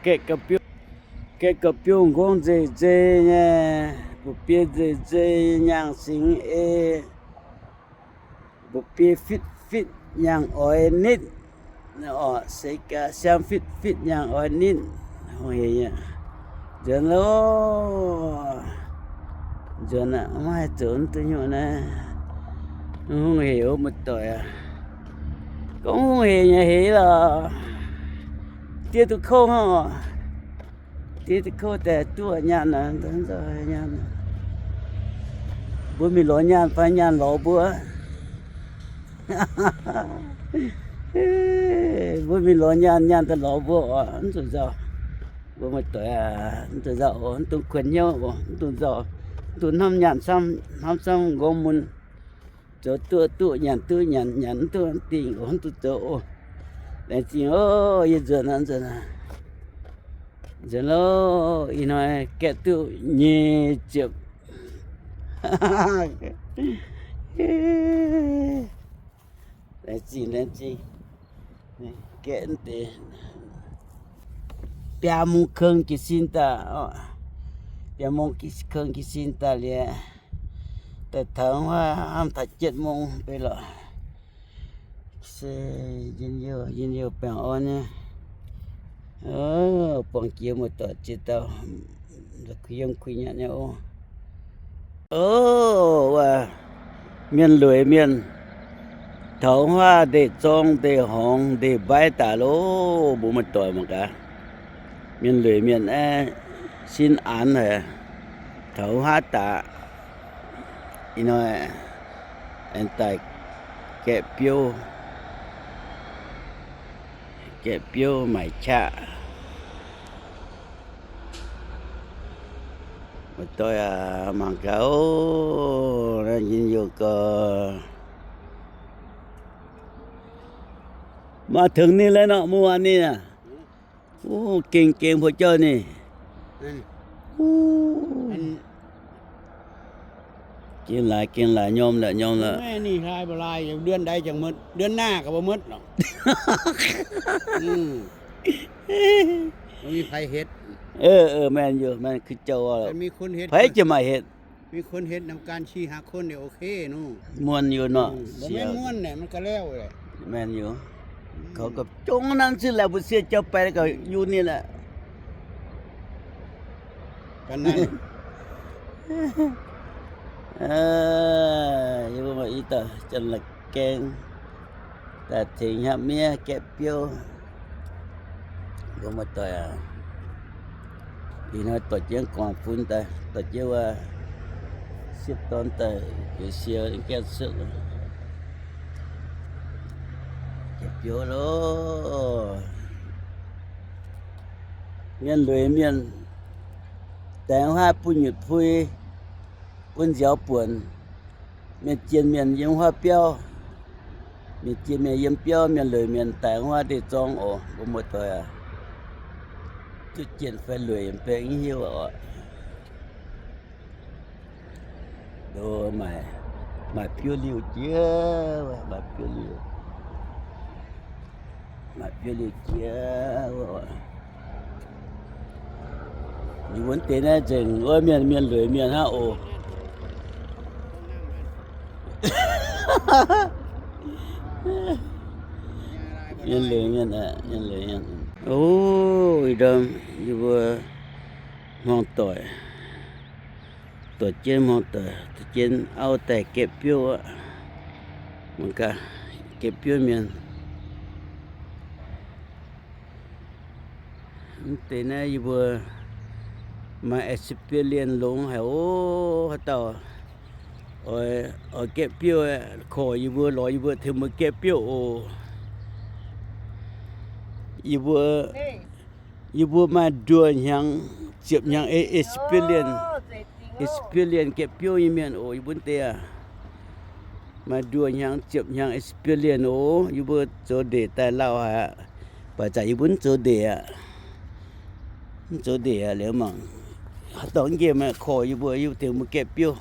Gaeqv ga'biouv, gaeqv ga'biouv nqongv nzeic nzeic nyei, mbu'biei nzeic nzeic nyaangh singx ei, mbu'biei fitv fitv nyaangh oix nitv, oc, se gaax siang fitv fitv nyaangh oix nitv. Hungh hec nyei. Nzuonx loh. Nzuonx aqv, maiv haih zoux duqv nyungc naaiv. Hungh hec oc, muoz-doic aac. Gorngv hungh hec nyei hec lorqc. Diev duqv kouv hnangv oc. Diev duqv kouv daaih duqv nyaanh aqv, nzauh nyaanh. Mbuo mingh lorz nyaanh fai nyaanh lorz mbuo? Mbuo mingh lorz nyaanh, nyaanh daaih lorz mbuo oc, mv zuqc nzauh. Mbuo muoz-doic aac, mv zuqc nzauh oc, mv dungx kuonx hnyouv oc, mv dungx nzauh, mv dungx hnamv nyaanh camv, hnamv camv nqorngv mun. Zoux duqv duqv, nyanc duqv nyanc, nyanc mv duqv dingh oc, mv dungx zoux oc. Laengz zingh oc, yie nzuonx aqv, nzuonx aqv. Nzuonx loh, ih hnoi gaeqv duqv nyic ziepc. Laengz zingh, laengz zingh. Gaeqv deix biaa mungz keng jiez sin daaih, biaa mungz keng jiez sin daaih liuz, daaih taux huaav hnamv taux jietv mungz beiv lorqc. Se njien-youh, njien-youh baengh orn nyei. Buangh jiex muoz-doic ziex dauh, kuh yiem kuh nyanc nyei oc. Oc, wuov mienh lueic mienh, taux huaav ndeic zorng ndeic horngz ndeic mbaiv daaih loh, mbuo muoz-doic mangc gaax. Mienh lueic mienh aeqv, sin aanx haic, taux huaav daaih. Ih hnoi aengx daaih gaeqv biouv, gaeqv biouv maaic qaqv. Muoz-doic aac, mangc gaax oc, naaiv njien-youh gau. Maaih tengx ninh lai nor, muoz ninh aac. Gengh gengh hlo jauv ninh. Gengh laaix gengh laaix, nyorm la'nyorm la'maah. Maengh youh, maengh kuh jauv, feix jiex maaih hetv. Muonh youh nor, maengh youh. Kaux gapv jongv nanv zinh laaix mbu'ziex jauv-baeqc gauh yun ninh aqv. Yie mbuo maaih i dauh janx-la'gaeng daaih tengx hnyapv miev gaeqv biouv. Mbuo muoz-doic aac, ih hnoi dorh jienv guangc fun daaih, dorh jienv wuov siepv dorn daaih njiec sie gaeqv cuotv. Gaeqv biouv loh. Mienh lueic mienh, daengx huaav bun nyutc pui, bun nziaaux buonc. Mienh jienh mienh yiem huaav biauv, mienh jienh mienh yiem biauv, mienh lueic mienh daengx huaav ndeic zorng oc. Mbuo muoz-doic aac, duqv jienh fai lueic mv benx hiuv oc. Maaih biouv-liuh jiex, maaih biouv-liuh, maaih biouv-liuh jiex. Yie mbuo deix naaiv nzengc wuov mienh, mienh lueic mienh hnangv oc. Mienh lueic mienh, mienh lueic mienh. O, ih ndorm yie mbuo hmuangx doic, dorh jienv hmuangx doic, dorh jienv auv daaih gaeqv biouv aqv. Mangc gaax, gaeqv biouv mienh. Mv deix naaiv yie mbuo maaih experience longx haic oc. Haaix dauh oix, oix gaeqv biouv, korc yie mbuo, lorz yie mbuo tengx mbuo gaeqv biouv oc. Yie mbuo, yie mbuo maaih nduoh hnyangx ziepc hnyangx experience, experience gaeqv biouv nyei mienh oc, yie mbuo deix aac. Maaih nduoh hnyangx ziepc hnyangx experience oc. Yie mbuo zoux ndeic daaih lauh haic aqv. Baac zanc yie mbuo mv zoux ndeic aqv. Mv zoux ndeic aqv. Liuz mangc, haaix dauh nqemh korc yie mbuo, yie mbuo tengx mbuo gaeqv biouv.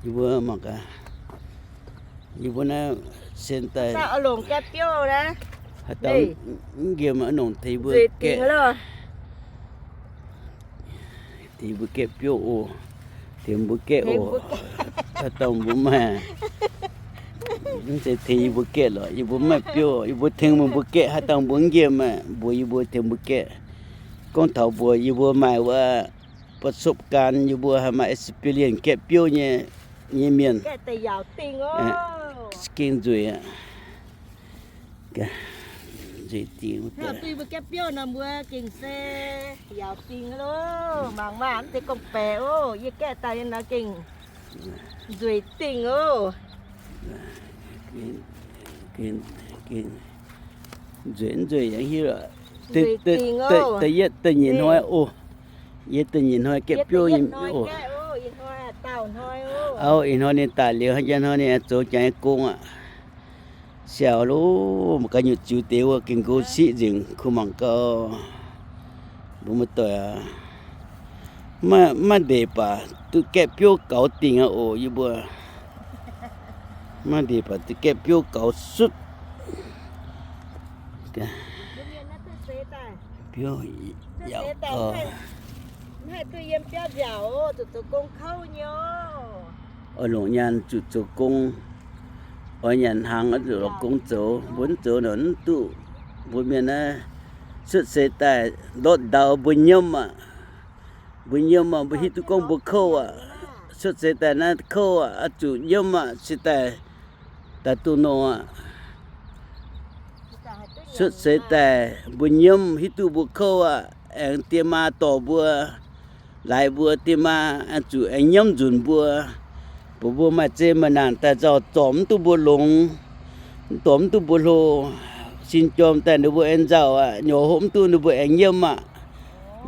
Yie mbuo mangc gaax. Yie mbuo naaiv sen daaih, longc gaeqv biouv naaiv. Haaix dauh mv nqemh nongc tengx mbuo gaeqv, tengx mbuo gaeqv biouv oc. Tengx mbuo gaeqv oc. Haaix dauh mbuo maaih, mv zeiz tengx yie mbuo gaeqv lorqc, yie mbuo mv maaih biouv, yie mbuo tengx meih mbuo gaeqv. Haaix dauh mbuo mv nqemh aeqv, mbuox yie mbuo tengx mbuo gaeqv. Gorngv taux mbuo, yie mbuo maaih wuov ประสบการณ์, yie mbuo haih maaih experience gaeqv biouv nyei, nyei mienh. Gengh nzueic aqv. Nzueic dingc. Hnangv duih mbuo gaeqv biouv nor, mbuo gengh se yaauc dingc loh. Mangc maah, mv zeiz gorngv-baeqc oc. Yie gaeqv daaih nyei nor gengh nzueic dingc oc. Nzueic, nzueic yangh hiuv. Da'yietv da'nyeic hnoi oc. Yie da'nyeic hnoi gaeqv biouv nyei oc. Auv, ih hnoi ninh daic liuz, haaix njang hnoi ninh zoux jaax nyei gong aqv. Siaauc loh, mangc gaax nyutc ziux deix wuov, gengh nqox siqv nzengc, kuh mangc gau. Mbuo muoz-doic aac, maiv ndeic baac duqv gaeqv biouv gaux dingc aqv oc. Yie mbuo maiv ndeic baac duqv gaeqv biouv gaux sutv. Biouv yaac gaux. Oix longc nyaanh zuqc zoux gong. Oix nyanc hnaangx oix zuqc lorz gong zoux. Mbuo mv zoux nor mv duqv. Mbuo mienh naaiv cuotv seix daaih ndortv ndau mbuo nyiemv aqv. Mbuo nyiemv aqv, mbuo hiuv duqv gorngv mbuo kouv aqv. Cuotv seix daaih naaiv kouv aqv, oix zuqc nyiemv aqv, seix daaih daaih duqv nor aqv. Cuotv seix daaih mbuo nyiemv, hiuv duqv mbuo kouv aqv, aengx diex maa dorh mbuo, laaix mbuo, diex maa zuqc aengx nyiemv nzunc mbuo. Mbuox mbuo maaih zeqc maaih naanc daaih nzauh, zorc mv duqv mbuo longx, dorh mv duqv mbuo hlo. Sin jorm daaih ninh mbuo aengx nzauh aqv, nyorx hopv mv duqv ninh mbuo aengx nyiemv aqv.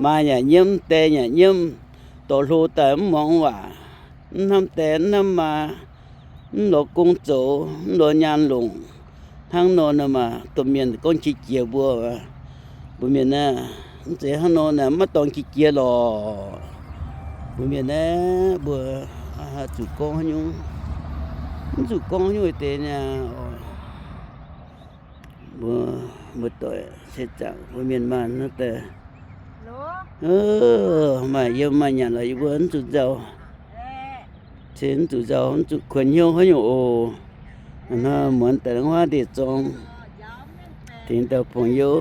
Maa yaac nyiemv, die yaac nyiemv, dorh hlo daaih mv muangx waac, mv hnamv die mv hnamv maa, mv lorz gong zoux, mv lorz nyaanh longc. Hnangv nor naaic maah, domh mienh gorngv qiex jiez mbuo, mbuo mienh naaiv, mv zeiz hnangv nor naaic, maiv dorngx qiex jiez lorqc. Mbuo mienh naaiv mbuo zuqc gorngv haaix nyungc, mv zuqc gorngv haaix nyungc deix niaa. Mbuo, mbuo doic se zaangc mbuo mienh maanh naaiv deix, maaih yiem maaih nyanc lorqc, yie mbuo mv zuqc nzauh. Se mv zuqc nzauh, mv zuqc kuonx hnyouv haaix nyungc oc. Hnangv nor muonz daaih huaav ndeic zorng, tengx dauh pong-youv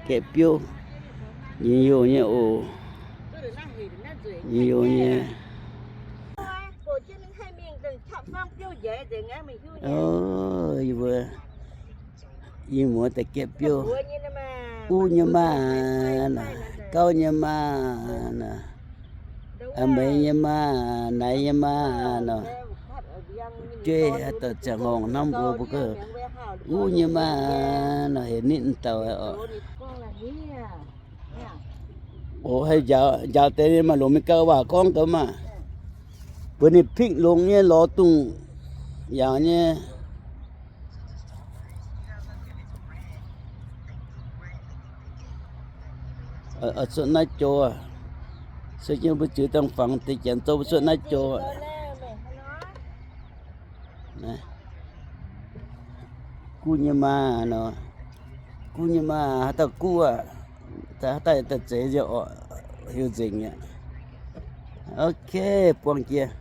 gaeqv biouv, njien-youh nyei oc. Njien-youh nyei. Yie mbuo, yie muoz daaih gaeqv biouv, uv nyei maah, gauv nyei maah, a'meix nyei maah, naaiv nyei maah nor, jueiv haaix dauh ziangh horngh hnamv mbuo, mbuo gorngv uv nyei maah nor, heuc nitv dauh oc. Oc, haih njaaux, njaaux deix maaih longc Meigaa waac gorngv gaax maah. Mbuox ninh pingv longx nyei lorz dungz yaauc nyei. Cuotv naaiv joux, se jienv mbuo ziux dangh fangx deix janx zorqv mbuo cuotv naaiv joux. Guv nyei maah nor, guv nyei maah, haaix dauh guv aqv, haaix dauh daaih zeix nziouv oc, heuc nzengc mi'aqv. Ok, buangh jiex.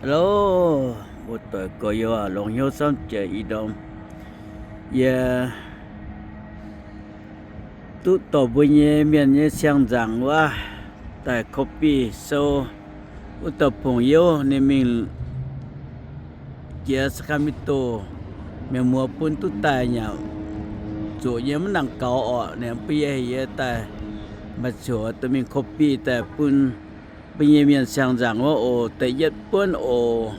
Hello, mbuo doic gorx-youz aac, longx hnyouv camv jiex ih ndorm yie duqv dorh mbuo nyei mienh nyei siang-nzaangc wuov daaih copy sou. Wuov dauh pong-youv ninh mingh jiex Sacramento, mienh muoz bun duqv daaih nyanc, zuqc nyei mv nangc gaux orqc, ninh bun yie, heuc yie daaih maaih ziouc dorh mingh copy daaih bun mbuo nyei mienh siang-nzaangc wuov oc, da'yietv buonv oc.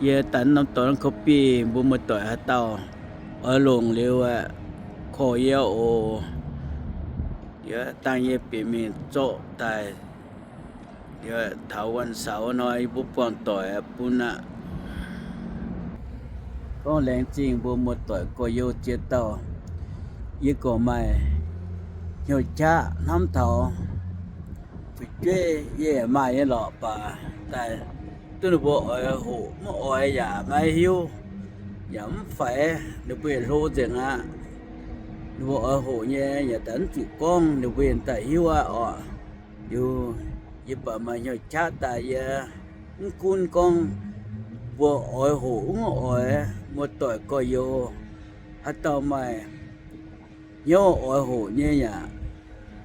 Yie daaih norm dorngx copy, mbuo muoz-doic haaix dauh oix longc liuz aeqv, korv yie oc. Yie dangh yie bieqc mingh zorqv daaih, yie taux วันเสาร์ hnoi yie mbuo buangh doic bun aqv. Gorngv laengz zingh mbuo muoz-doic gorx-youz ziex dauh. Yie gorngv maaih hnyouv qaqv hnamv taux fu'jueiv yie yaac maaih nyei lorqc, baac daaih duqv ninh mbuo oix hoqc mv oix yaac maiv hiuv. yaac mv faix, ninh mbuo yietc hlo nzengc aqv. Ninh mbuo oix hoqc nyei yaac daaih mv zuqc gorngv, ninh mbuo daaih hiuv aqv oc. Liuz yie baac maaih hnyouv qaqv daaih yie mv gunv gorngv mbuo oix hoqc mv oix, muoz-doic gorx-youz haaix dauh maaih hnyouv oix hoqc nyei yaac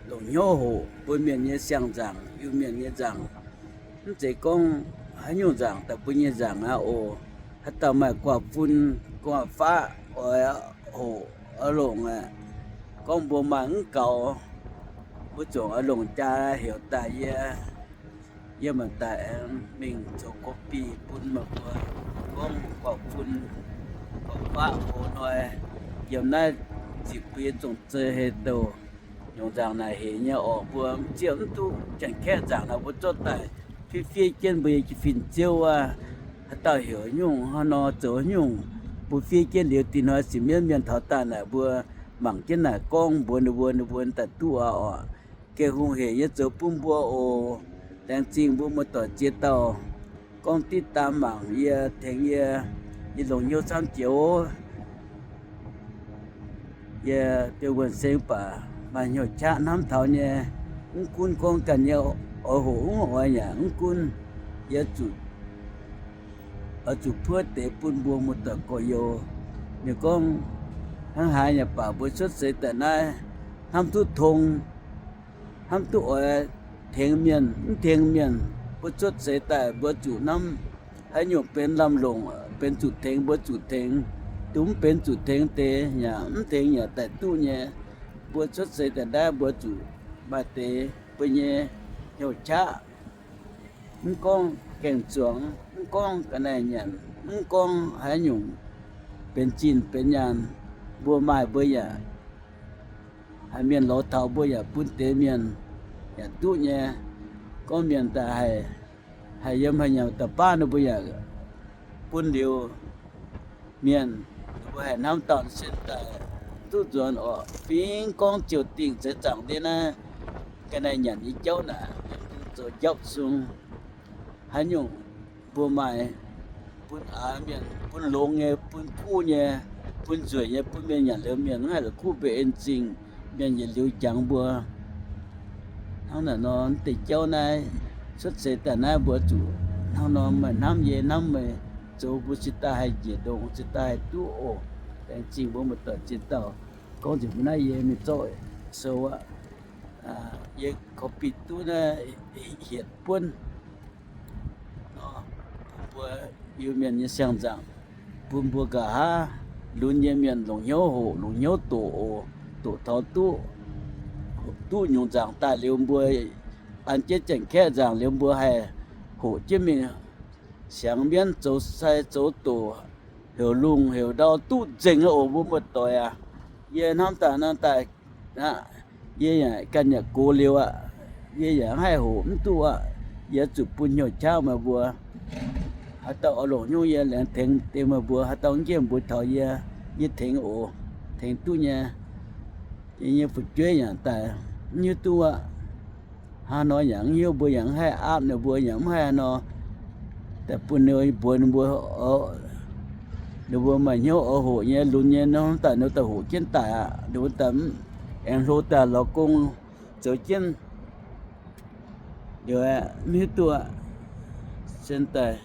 longc hnyouv hoqc mbuo mienh nyei siang-nzaangc, Iu-Mienh nyei nzaangc. Mv zeiz gorngv haaix nyungc nzaangc daaih mbuo nyei nzaangc aqv oc. Haaix dauh maaih guaav-fun guaav-faqv oix hoqc oix longc aqv, gorngv mbuo maaih mv gaux, mbuo zuqc oix longc jaa heuc daaih yie, yie maanc daaih aengx mingh zoux copy bun meih mbuo gorngv guaav-fun guaav-faqv hoz hnoi yiem naaiv ziqc bun yie zong zei hei douh nyungc nzaangc naaic hec nyei oc. Mbuo zieqv mv duqv Janx-Kaeqv nzaangc naaic mbuo zorqv daaih fiev fiev jienv mbuo nyei fin-ziouv aqv. Haaix dauh heuc nyungc hnangv nor zoux nyungc, mbuo fiev jienv liuz dinh hnoi sienx mienv mienh taux daaih naaic mbuo mangc jienv naaic gorngv mbuox ninh mbuo, ninh mbuo daaih duqv aqv oc. Gengh hungh hec nyei zoux bun mbuo oc. Laengz zingh mbuo muoz-doic ziex dauh gorngv diqv daan mangc yie, tengx yie, yie longc hnyouv camv jiex oc. Yie Biux Wuonh Seng baac maaih hnyouv qaqv hnamv taux nyei, mv gunv gorngv ganh nyei oix hoqc mv oix yaac mv gunv, yie zuqc, oix zuqc puov deix bun mbuo muoz-doic gorx-youz. Ninh gorngv hnangv haaix yaac baac mbuo cuotv seix daaih naaiv hnamv duqv tong, hnamv duqv oix tengx mienh mv tengx mienh, mbuo cuotv seix daaih mbuo zuqc hnamv haaix nyungc benx lamh longc, benx zuqc tengx mbuo zuqc tengx, dongh mv benx zuqc tengx deix yaac mv tengx yaac daaih duqv nyei. Mbuo cuotv seix daaih naaiv mbuo zuqc maaih deix mbuo nyei hnyouv qaqv. Mv gorngv gaeng-zuangx, mv gorngv ga'naaiv nyanc, mv gorngv haaix nyungc benx zinh benx nyaanh, mbuo maaih mbuo yaac haiz mienh lorz taux mbuo yaac bun deix mienh yaac duqv nyei. Gorngv mienh daaih haih, haih yiem haaix nyungc da'baav ninh mbuo yaac bun liuz mienh, ninh mbuo haih hnamv dauh sin daaih duqv nzuonx oc. Fingx gorngv ziouc dingh zeix zaangc ndiev naaiv ga'naaiv nyanc nyei jauv naaic, zoux njapv sung haaix nyungc mbuo maaih bun aax mienh, bun longx nyei, bun kuv nyei, bun nzueic nyei, bun mienh nyanc liuz mienh mv haih la'kuqv mbuo en zingh, mienh yietc liuz jangx mbuo. Hnangv naaic nor, deix jauv naaiv cuotv seix daaih naaiv mbuo zuqc hnangv nor maaih hnamv yie hnamv meih zoux mbuo cingx daaih haih njiec ndongx, cingx daaih haih duqv oc. Laengz zingh mbuo muoz-doic ziex dauh gorngv nzengc mbuo naaiv yie mingh zorqv sou aqv. Yie korv-bieqc duqv naaiv hietc buonv nor, bun mbuo Iu-Mienh nyei siang-nzaangc, bun mbuo nqa'haav lunx nyei mienh longc hnyouv hoqc, longc hnyouv doqc oc. Doqc taux duqv, duqv nyungc nzaangc daaih liuz mbuo an jienv Janx-Kaeqv nzaangc liuz mbuo haih hoqc jienv mingh siangx mienv zoux sai zoux doqc, heuc lungh heuc ndau duqv nzengc oc. Mbuo muoz-doic aac, yie hnamv daaih nor daaih aqv, yie yaac ganh yaac gox liuz aqv. Yie yaac mv haih hoqc mv duqv aqv. Yie zuqc bun hnyouv qaqv meih mbuo. Haaix dauh oix longc hnyouv yie laengz tengx deix meih mbuo, haaix dauh mv nqemh mbuox taux yie, yie tengx oc. Tengx duqv nyei. Yie nyei fu'jueiv yaac daaih mv hiuv duqv aqv. Hnangv nor yaac mv hiuv, mbuo yaac mv haih aapv ninh mbuo, yaac mv haih haaix nor daaih bun ninh mbuo, mbuox ninh mbuo, ninh mbuo maaih hnyouv oix hoqc nyei, lunx nyei nor, daaih ninh mbuo daaih hoqc jienv daaih aqv. Ninh mbuo daaih aengx hlo daaih lorz gong zoux jienv liuz, mv hiuv duqv aqv. Sen daaih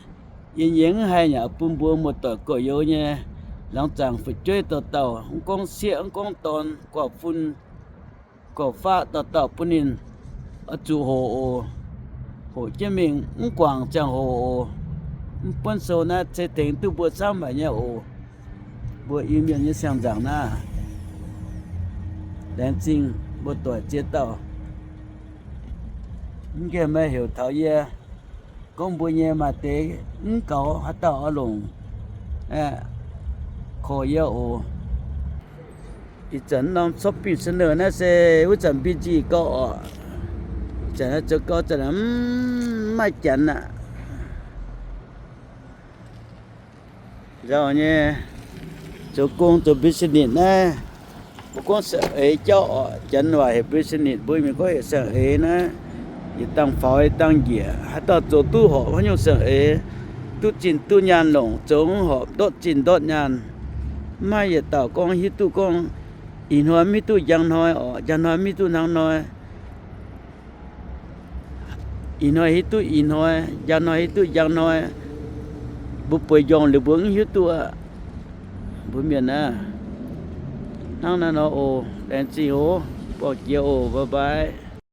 yie nyei mv haih yaac bun mbuo muoz-doic gorx-youz nyei laangz zaangc fu'jueiv dauh dauh, mv gorngv sieqv, mv gorngv dorn, guaav-fun, guaav-faqv dauh dauh bun ninh oix zuqc hoqc oc. Hoqc jienv mingh mv guangc ziangh hoc oc. Mv buonv sou naaiv ceix tengx duqv mbuo camv haic nyei oc. Mbuo Iu-Mienh nyei siang-nzaangc naaiv, laengz zingh mbuo doic ziex dauh. Mv nqemh meih heuc taux yie, gorngv mbuo nyei maaih deix mv gaux, haaix dauh oix longc, korv yie oc. Ih zanc norm Shopping Center naaiv se wuov zanc busy gau oc. Ih zanc zoux gau, zanc mv maaih janx aqv. Nzauh nyei, zoux gong zoux business naaiv, mbuo gorngv saeng-eix jauv oc. Janx waac heuc business, mbuo mienh gorngv heuc saeng-eix naaiv. Yietc dangh faaux yietc dangh njiec, haaix dauh zoux duqv horpc haaix nyungc saeng-eix, duqv zinh duqv nyaanh longc, zoux horpc ndortv zinh ndortv nyaanh. Maiv maaih yietc dauh gorngv hiuv duqv gorngv ih hnoi maiv hiuv duqv njang hnoi orqc, njang hnoi maiv hiuv duqv hnangv hnoi. Ih hnoi hiuv duqv ih hnoi, njang hnoi hiuv duqv njang hnoi. Mbuo bueix njormh liuz mbuo mv hiuv duqv aqv. Mbuo mienh aah, hnangv naaiv nor oc. Laengz zingh oc. Buangh jiex oc. Bye bye.